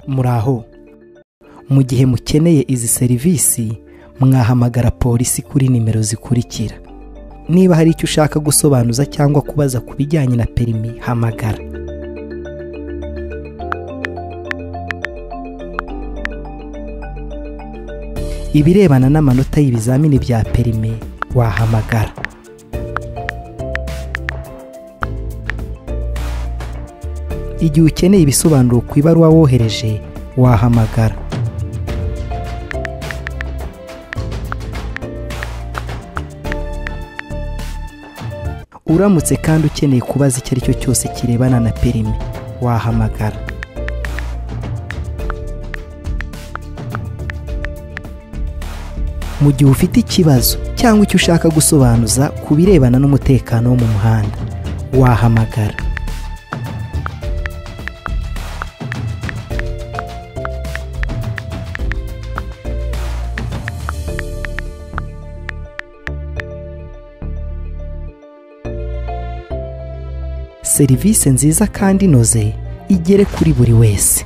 Muraho. Mu gihe mukeneye izi serivisi, mwahamagara polisi kuri nimero zikurikira. Niba hari icyo ushaka gusobanuza cyangwa kubaza ku bijyanye na perimi, hamagara. Ibirebana n'amanota y'ibizamini bya perimi, wahamagara. Igihe ukeneye ibisobanuro ku ibaruwa wohereje, wahamagara. Uramutse kandi ukeneye kubaza icyo ari cyo cyose kirebana na perimi, wahamagara. Mu gihe ufite ikibazo cyangwa icyo ushaka gusobanuza ku birebana n'umutekano wo mu muhanda, wahamagara. Serivisi nziza kandi inoze igere kuri buri wese.